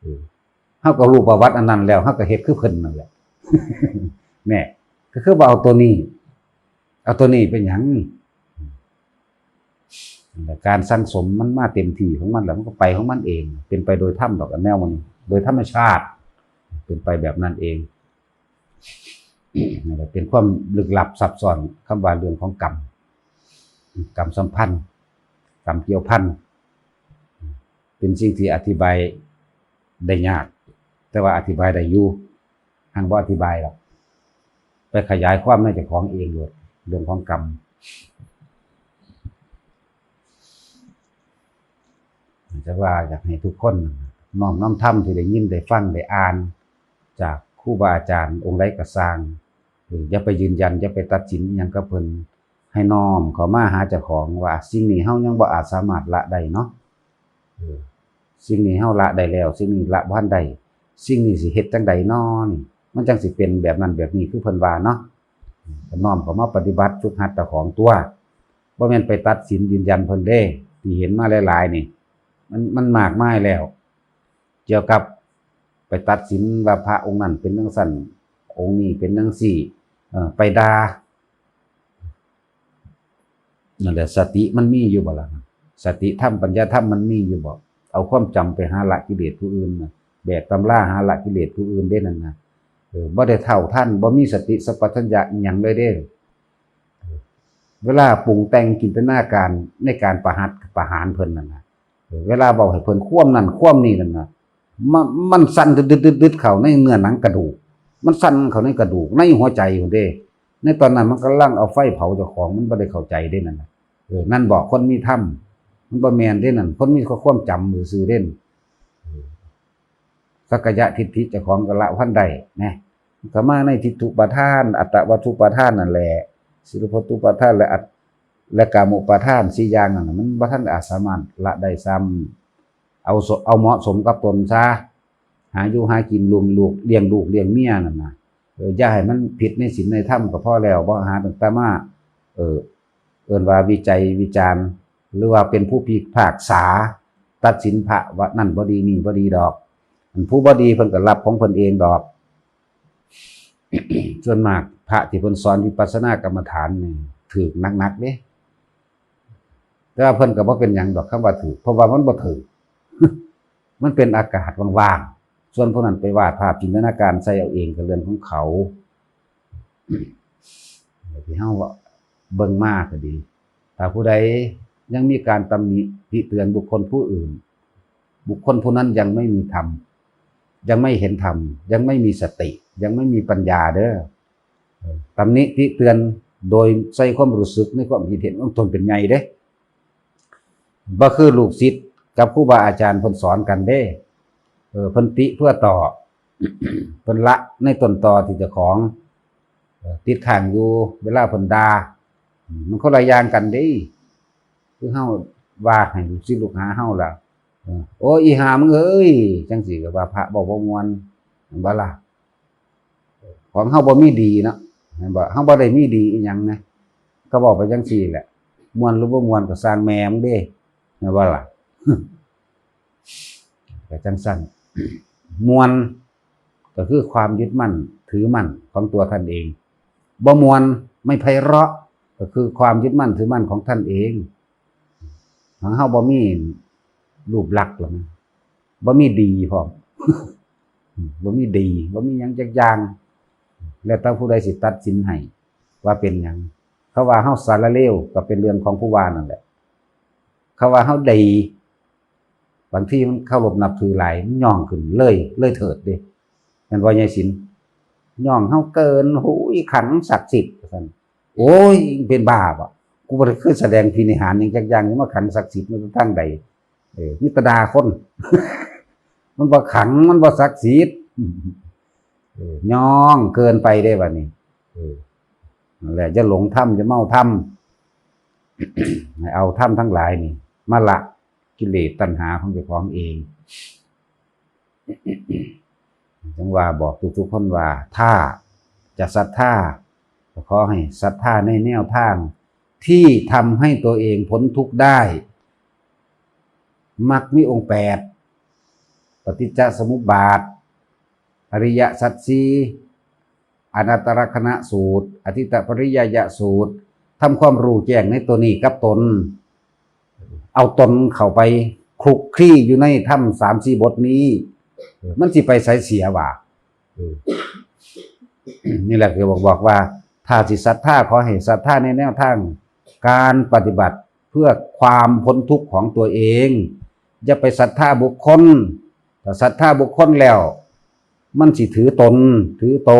เออ เฮาก็รู้ประวัติอันนั้นแล้ว เฮาก็เฮ็ดคือเพิ่นนั่นแหละ แน่ ก็คือว่าเอาตัวนี้ เอาตัวนี้เป็นหยัง การสั่งสมมันมาเต็มที่ของมันแล้ว มันก็ไปของมันเอง เป็นไปโดยธรรมดอก อันแนวมัน โดยธรรมชาติ เป็นไปแบบนั้นเอง นั่นแหละ เป็นความลึกลับซับซ้อน คำว่าเรื่องของกรรม กรรมสัมพันธ์ กรรมเกี่ยวพัน เป็นสิ่งที่อธิบายได้ยาก แต่ว่าอธิบายได้อยู่ หั้นบ่อธิบายหรอก ไปขยายความในเจ้าของเองโลด เรื่องของกรรม แต่ว่าอยากให้ทุกคนน้อมนำธรรมที่ได้ยินได้ฟังได้อ่าน จากครูบาอาจารย์องค์ใดก็ซ่าง เออ อย่าไปยืนยัน อย่าไปตัดสินอิหยังกับเพิ่น ให้น้อมเข้ามาหาเจ้าของว่าสิ่งนี้เฮายังบ่อาจสามารถละได้เนาะ เออ สิ่งนี้เฮาละได้แล้ว สิ่งนี้ละบ่ทันได้ สิ่งนี้สิเฮ็ดจั่งใดน้อนี่ มันจั่งสิเป็นแบบนั้นแบบนี้คือเพิ่นว่าเนาะ ก็น้อมเข้ามาปฏิบัติฝึกหัดเจ้าของตั๊ว บ่แม่นไปตัดสินยืนยันเพิ่นเด้ ที่เห็นมาหลายๆนี่ มัน มันมากมายแล้ว เกี่ยวกับไปตัดสินว่าพระองค์นั้นเป็นจั่งซั้น องค์นี้เป็นจั่งซี้ เอ่อ ไปด่า นั่นแหละ สติมันมีอยู่บ่ล่ะ สติธรรมปัญญาธรรมมันมีอยู่บ่ เอาความจำไปหาละกิเลสผู้อื่นน่ะ แบกตำราหาละกิเลสผู้อื่นเด้นั่นน่ะ เออ บ่ได้เท่าทัน บ่มีสติสัมปชัญญะอิหยังเลยเด้ เวลาปรุงแต่งจินตนาการในการประหัตประหารเพิ่นนั่นน่ะ เวลาเว้าให้เพิ่นความนั่นความนี่นั่นน่ะ มัน มันสั่นดึดๆๆๆเข้าในเนื้อหนังกระดูก มันสั่นเข้าในกระดูก ในหัวใจพุ้นเด้ ในตอนนั้นมันกำลังเอาไฟเผาเจ้าของ มันบ่ได้เข้าใจเด้นั่นน่ะ เออ นั่นบอกคนมีธรรม มันบ่แม่นเด้นั่น คนมีข้อความจำซื่อๆเด้น เออ สักกายะทิฏฐิเจ้าของก็ละพันได้นะ ก็มาในทิฏฐุปาทาน อัตตวัตถุปาทานนั่นแหละ สิรพตุปาทาน และอัต และกามุปาทานสี่อย่างนั่นน่ะ มันบ่ทันอาจสามารถละได้ซ้ำ เอาส- เอาเหมาะสมกับตนซะ หาอยู่หากิน เลี้ยงลูก เลี้ยงลูกเลี้ยงเมียนั่นน่ะ เออ อย่าให้มันผิดในศีลในธรรมก็พอแล้ว บ่หาตั้งแต่มา เออ เอิ้นว่าวิจัยวิจารณ์ หรือว่าเป็นผู้พิพากษา ตัดสินพระว่านั่นบ่ดีนี่บ่ดีดอก อันผู้บ่ดีเพิ่นก็รับของเพิ่นเองดอก ส่วนมากพระที่เพิ่นสอนวิปัสสนากรรมฐานนี่ถืกหนักๆเด้ แต่ว่าเพิ่นก็บ่เป็นหยังดอกคำว่าถืก เพราะว่ามันบ่ถืก มันเป็นอากาศว่างๆ ส่วนพวกนั้นไปวาดภาพจินตนาการใส่เอาเองก็เรื่องของเขา ที่เฮาเบิ่งมาก็ดี ถ้าผู้ใดยังมีการตำหนิติเตือนบุคคลผู้อื่น บุคคลผู้นั้นยังไม่มีธรรม ยังไม่เห็นธรรม ยังไม่มีสติ ยังไม่มีปัญญาเด้อ เออ ตำหนิติเตือนโดยใส่ความรู้สึกในความคิดเห็นของตนเป็นใหญ่เด้ บ่คือลูกศิษย์กับครูบาอาจารย์เพิ่นสอนกันเด้ เออ เพิ่นติเพื่อต่อ เพิ่นละในต้นตอที่เจ้าของ เอ่อ ติดค้างอยู่ เวลาเพิ่นด่า อืม มันคนละอย่างกันเด้ คือเฮาว่าให้ลูกศิษย์ลูกหาเฮาล่ะ เออ โอ้ย อีห่ามึงเอ้ย จั่งซี้ก็ว่าพระเว้าบ่ม่วน แม่นบ่ล่ะ ของเฮาบ่มีดีเนาะ แม่นบ่ เฮาบ่ได้มีดีอีหยังนะ ก็เว้าไปจั่งซี้แหละ ม่วนหรือบ่ม่วนก็ซ่างแม่มึงเด้ แม่นบ่ล่ะ ก็จั่งซั้น ม่วน ก็คือความยึดมั่นถือมั่นของตัวท่านเอง บ่ม่วน ไม่ไพเราะ ก็คือความยึดมั่นถือมั่นของท่านเอง ของเฮาบ่มีรูปลักษณ์หรอกนะ บ่มีดีพร้อม บ่มีดี บ่มีหยังจักอย่าง แล้วแต่ผู้ใดสิตัดสินให้ว่าเป็นหยัง เขาว่าเฮาสารเลวก็เป็นเรื่องของผู้ว่านั่นแหละ เขาว่าเฮาดี บางทีมันเคารพนับถือหลาย มันย่องขึ้นเลย เลยเถิดเด้ แม่นบ่ยายศิลป์ ย่องเฮาเกิน หูย ขลังศักดิ์สิทธิ์ว่าซั่น โอ้ย เป็นบ้าบ่ กูบ่ได้เคยแสดงพินิหารหยังจักอย่าง นี่มาขลังศักดิ์สิทธิ์มาทางใด เออ มีแต่ด่าคน มันบ่ขลัง มันบ่ศักดิ์สิทธิ์ เออ ย่องเกินไปเด้บัดนี้ เออ นั่นแหละ อย่าหลงธรรม อย่าเมาธรรม ให้เอาธรรมทั้งหลายนี่ มาละกิเลสตัณหาของเจ้าของเอง จั่งว่าบอกทุกๆคนว่า ถ้าจะศรัทธา ก็ขอให้ศรัทธาในแนวทางที่ทำให้ตัวเองพ้นทุกข์ได้ มรรคมีองค์แปด ปฏิจจสมุปบาท อริยสัจสี่ อนัตตลักษณสูตร อธิตตปริยายสูตร ทำความรู้แจ้งในตัวนี้กับตน เอาตนเข้าไปคลุกคลีอยู่ในธรรมสามสี่บทนี้ เออ มันสิไปไสเสียว่า เออ นี่แหละคือบอก บอกว่า ถ้าสิศรัทธา ขอให้ศรัทธาในแนวทางการปฏิบัติเพื่อความพ้นทุกข์ของตัวเอง อย่าไปศรัทธาบุคคล ถ้าศรัทธาบุคคลแล้ว มันสิถือตน ถือโต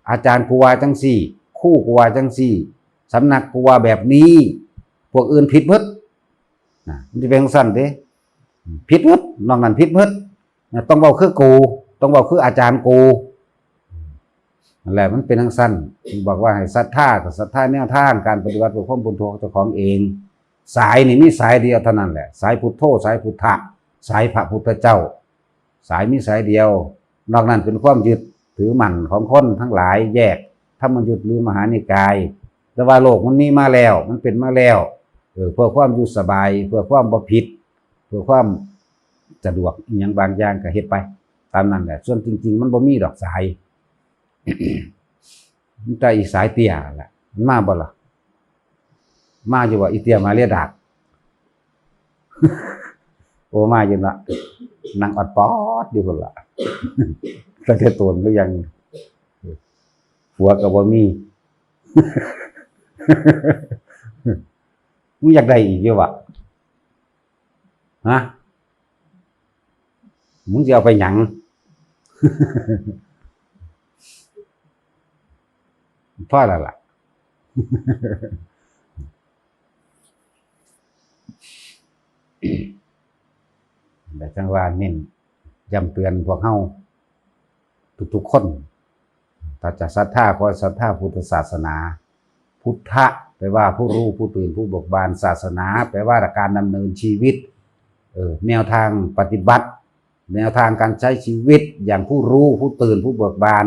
อาจารย์กูว่าจังซี่ ครูกูว่าจังซี่ สำนักกูว่าแบบนี้ พวกอื่นผิดเบิด นะ มันสิเป็นจั่งซั้นเด้ ผิดเบิด นอกนั้นผิดเบิด นะ ต้องเว้าคือกู ต้องเว้าคืออาจารย์กู นั่นแหละ มันเป็นจั่งซั้น บอกว่าให้ศรัทธา ก็ศรัทธาแนวทางการปฏิบัติเพื่อความพ้นทุกข์เจ้าของเอง สายนี่มีสายเดียวเท่านั้นแหละ สายพุทโธ สายพุทธะ สายพระพุทธเจ้า สายมีสายเดียว นอกนั้นเป็นความยึดถือมั่นของคนทั้งหลาย แยกธรรมยุตหรือมหานิกาย แต่ว่าโลกมันมีมาแล้ว มันเป็นมาแล้ว เออ เพื่อความอยู่สบาย เพื่อความบ่ผิด เพื่อความสะดวก อิหยังบางอย่างก็เฮ็ดไป ตามนั้นแหละ ส่วนจริงๆ มันบ่มีดอกสาย มีแต่อีสายเตี้ยแหละ มันมาบ่ล่ะ มาอยู่ว่าอีเตี้ยมาเลียดาก โอ้ มาอยู่ละ นั่งออดปอดอยู่พุ่นละ แต่แค่ตัวมันก็ยัง ผัวก็บ่มี มึงอยากได้อีกอยู่วะ ฮะ มึงจะเอาไปหยัง พอแล้วล่ะ แต่จั่งว่าเน้นย้ำเตือนพวกเฮาทุกๆคน ถ้าจะศรัทธา ขอศรัทธาพุทธศาสนา พุทธะ แปลว่าผู้รู้ ผู้ตื่น ผู้เบิกบาน ศาสนา แปลว่าการดำเนินชีวิต เออ แนวทางปฏิบัติ แนวทางการใช้ชีวิตอย่างผู้รู้ ผู้ตื่น ผู้เบิกบาน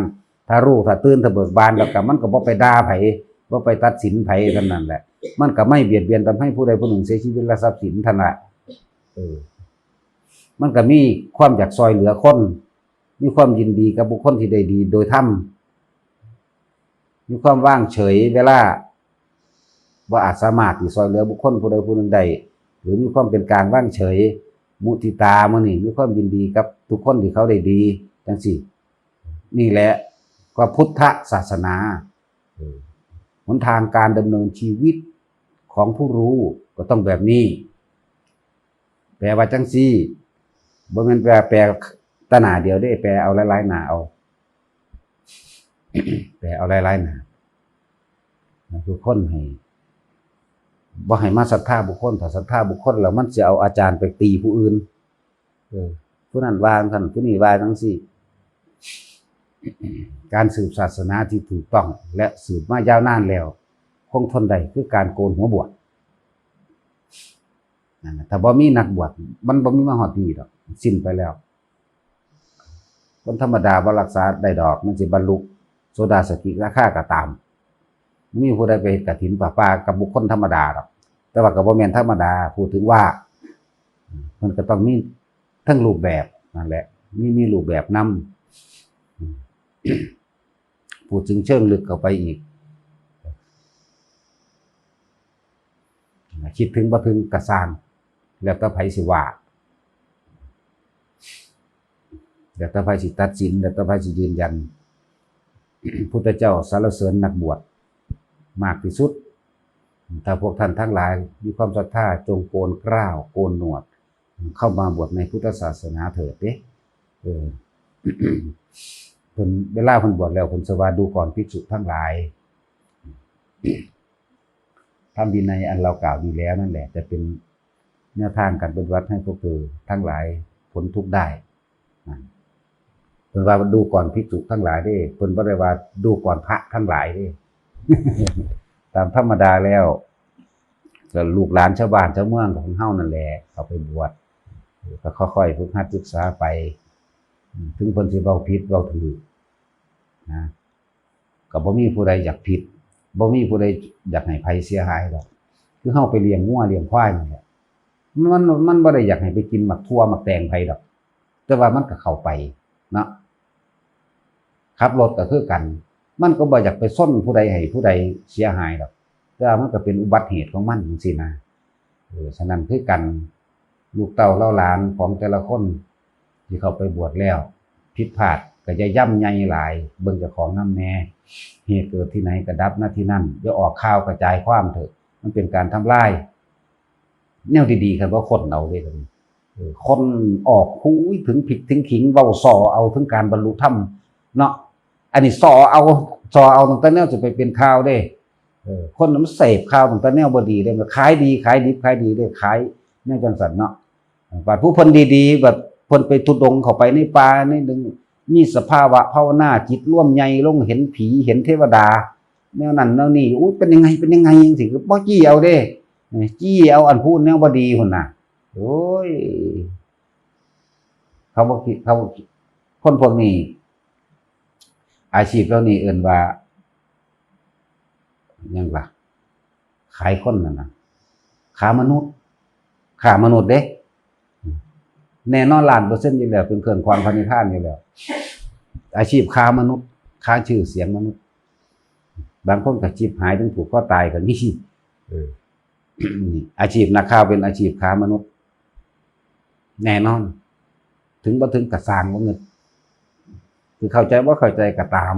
ถ้ารู้ ถ้าตื่น ถ้าเบิกบานแล้วก็มันก็บ่ไปด่าไผ บ่ไปตัดสินไผเท่านั้นแหละ มันก็ไม่เบียดเบียนทำให้ผู้ใดผู้หนึ่งเสียชีวิตและทรัพย์สินเท่านั้นแหละ เออ มันก็มีความอยากซอยเหลือคน มีความยินดีกับบุคคลที่ได้ดีโดยธรรม มีความว่างเฉยเวลาบ่อาจสามารถที่ซอยเหลือบุคคลผู้ใดผู้หนึ่งได้ หรือมีความเป็นกลางว่างเฉย มุทิตามื้อนี้ มีความยินดีกับทุกคนที่เขาได้ดี จั่งซี้ นี่แหละก็พุทธศาสนา เออ หนทางการดำเนินชีวิตของผู้รู้ก็ต้องแบบนี้ แปลว่าจั่งซี้ บ่แม่นแปล แปลแต่หน้าเดียวเด้ แปลเอาหลายๆหน้าเอา แปลเอาหลายๆหน้า ทุกคนให้ บ่ให้มาศรัทธาบุคคล ถ้าศรัทธาบุคคลแล้วมันสิเอาอาจารย์ไปตีผู้อื่น เออ ผู้นั้นว่าจั่งซั้น ผู้นี้ว่าจั่งซี้ การสืบศาสนาที่ถูกต้องและสืบมายาวนานแล้ว คงทนได้คือการโกนหัวบวช นั่นน่ะ ถ้าบ่มีนักบวช มันบ่มีมาฮอดนี้ดอก สิ้นไปแล้ว คนธรรมดาบ่รักษาได้ดอก มันสิบรรลุโสดาสกิทาคาก็ตาม บ่มีผู้ใดไปเฮ็ดกฐินผ้าป่ากับบุคคลธรรมดาดอก แต่ว่าก็บ่แม่นธรรมดา พูดถึงว่า มันก็ต้องมีทั้งรูปแบบนั่นแหละ มี มีรูปแบบนำ พูดถึงเชิงลึกเข้าไปอีก คิดถึงบ่ถึงก็ซ่าง แล้วแต่ไผสิว่า แล้วแต่ไผสิตัดสิน แล้วแต่ไผสิยืนยัน พุทธเจ้าสรรเสริญนักบวชมากที่สุด ถ้าพวกท่านทั้งหลายมีความศรัทธา จงโกนเกล้าโกนหนวด เข้ามาบวชในพุทธศาสนาเถิดเด้ เออ เพิ่น เวลาเพิ่นบวชแล้ว เพิ่นสว่า ดูก่อนภิกษุทั้งหลาย ธรรมวินัยอันเรากล่าวดีแล้วนั่นแหละ จะเป็นแนวทางการปฏิบัติให้พวกเธอทั้งหลายพ้นทุกข์ได้ นั่น เพิ่นว่า ดูก่อนภิกษุทั้งหลายเด้ เพิ่นบ่ได้ว่า ดูก่อนพระทั้งหลายเด้ ตามธรรมดาแล้ว ก็ลูกหลานชาวบ้านชาวเมืองของเฮานั่นแหละ เข้าไปบวช ก็ค่อยๆฝึกหัดศึกษาไป ถึงเพิ่นสิเว้าผิดเว้าถูกนะ ก็บ่มีผู้ใดอยากผิด บ่มีผู้ใดอยากให้ไผเสียหายดอก คือเฮาไปเลี้ยงงัวเลี้ยงควายนั่นแหละ มัน มันบ่ได้อยากให้ไปกินหมากถั่วหมากแตงไผดอก แต่ว่ามันก็เข้าไปเนาะ ขับรถก็คือกัน มันก็บ่อยากไปชนผู้ใดให้ผู้ใดเสียหายดอก แต่ว่ามันก็เป็นอุบัติเหตุของมันจั่งซี้นะ เออ ฉะนั้นคือกัน ลูกเต้าเหล่าหลานของแต่ละคนที่เข้าไปบวชแล้ว ผิดพลาดก็อย่าย่ำใหญ่หลาย เบิ่งเจ้าของนำแน่ เหตุเกิดที่ไหนก็ดับ ณ ที่นั่น อย่าออกข่าวกระจายความเถอะ มันเป็นการทำลายแนวดีๆ คันว่าคนเอาเด้ เออ คนออกหูยถึงผิดถึงขิง เว้าส่อเอาถึงการบรรลุธรรมเนาะ อันนี้ส่อเอา ส่อเอาตั้งแต่แนวสิไปเป็นข่าวเด้ เออ คนมันเสพข่าวตั้งแต่แนวบ่ดีเด้ มันขายดี ขายดิบขายดีเด้ ขายแนวจังซั่นเนาะ บัดผู้เพิ่นดีๆ บัดเพิ่นไปธุดงค์เข้าไปในป่าในดง มีสภาวะภาวนา จิตรวมใหญ่ลง เห็นผีเห็นเทวดา แนวนั้นแนวนี้ อู้ เป็นยังไง เป็นยังไงจังซี้ ก็บ่จี้เอาเด้ เออ จี้เอาอันพูดแนวบ่ดีพุ่นน่ะ โอ้ย เขาบ่คิด เขาบ่คิด คนพวกนี้ อาชีพเหล่านี้เอิ้นว่า หยังล่ะ ขายคนนั่นน่ะ ค้ามนุษย์ ค้ามนุษย์เด้ แน่นอนล้านเปอร์เซ็นต์อยู่แล้ว เป็นเครื่องขวางพระนิพพานอยู่แล้ว อาชีพค้ามนุษย์ ค้าชื่อเสียงมนุษย์ บางคนก็จิบหายถึงผูกคอตายก็มี เออ อาชีพนักข่าวเป็นอาชีพค้ามนุษย์ แน่นอน ถึงบ่ถึงก็ซ่าง บ่เงิน คือเข้าใจบ่เข้าใจก็ตาม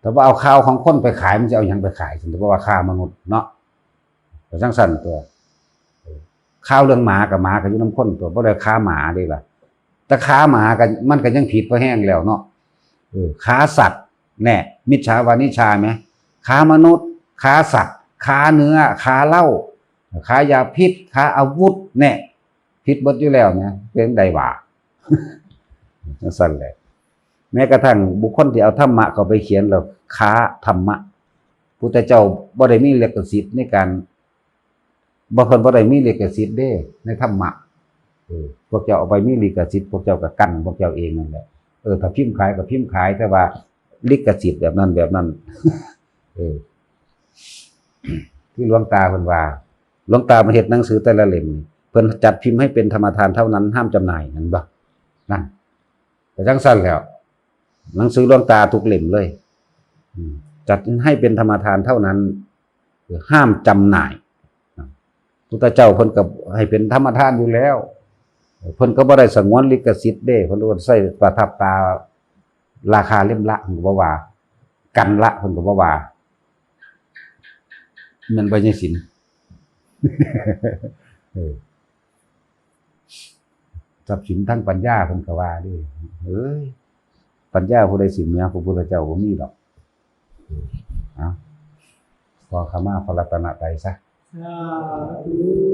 แต่ว่าเอาข่าวของคนไปขาย มันจะเอาหยังไปขาย ถึงว่าค้ามนุษย์เนาะ ก็จังซั่นตัว ข่าวเรื่องหมากับหมาก็อยู่นำคนตัว บ่ได้ค้าหมาเด้ล่ะ แต่ค้าหมาก็ มันก็ยังผิดพอแฮงแล้วเนาะ เออ ค้าสัตว์ แน่ มิจฉาวานิชาไหม ค้ามนุษย์ ค้าสัตว์ ค้าเนื้อ ค้าเหล้า ค้ายาพิษ ค้าอาวุธ แน่ ผิดเบิดอยู่แล้วนะ เป็นใดวะ จังซั่นแหละ แม้กระทั่งบุคคลที่เอาธรรมะเข้าไปเขียนแล้ว ค้าธรรมะ พุทธเจ้าบ่ได้มีลิขสิทธิ์ในการ บ่ เพิ่นบ่ได้มีลิขสิทธิ์เด้ ในธรรมะ เออ พวกเจ้าเอาไปมีลิขสิทธิ์ พวกเจ้าก็กั้นพวกเจ้าเองนั่นแหละ เออ ถ้าพิมพ์ขายก็พิมพ์ขาย แต่ว่าลิขสิทธิ์แบบนั้นแบบนั้น เออ ที่หลวงตาเพิ่นว่า หลวงตามาเฮ็ดหนังสือแต่ละเล่มนี่ เพิ่นจัดพิมพ์ให้เป็นธรรมทานเท่านั้น ห้ามจำหน่าย หันบ่ นั่น ก็จังซั่นแหล้ว หนังสือหลวงตาทุกเล่มเลย อืม จัดให้เป็นธรรมทานเท่านั้น ห้ามจำหน่าย พุทธเจ้าเพิ่นก็ให้เป็นธรรมทานอยู่แล้ว เพิ่นก็บ่ได้สงวนลิขสิทธิ์เด้ เพิ่นก็ใช้ประทับตราราคาเล่มละ เพิ่นก็บ่ว่า กันละ เพิ่นก็บ่ว่า แม่นบ่ ยายศิลป์ เออ ทรัพย์สินทางปัญญา เพิ่นก็ว่าเด้ เอ้ย ปัญญาผู้ใดสิเหนือพระพุทธเจ้าบ่มีดอก เอา ขอขมาพระรัตนตรัยซะ สาธุ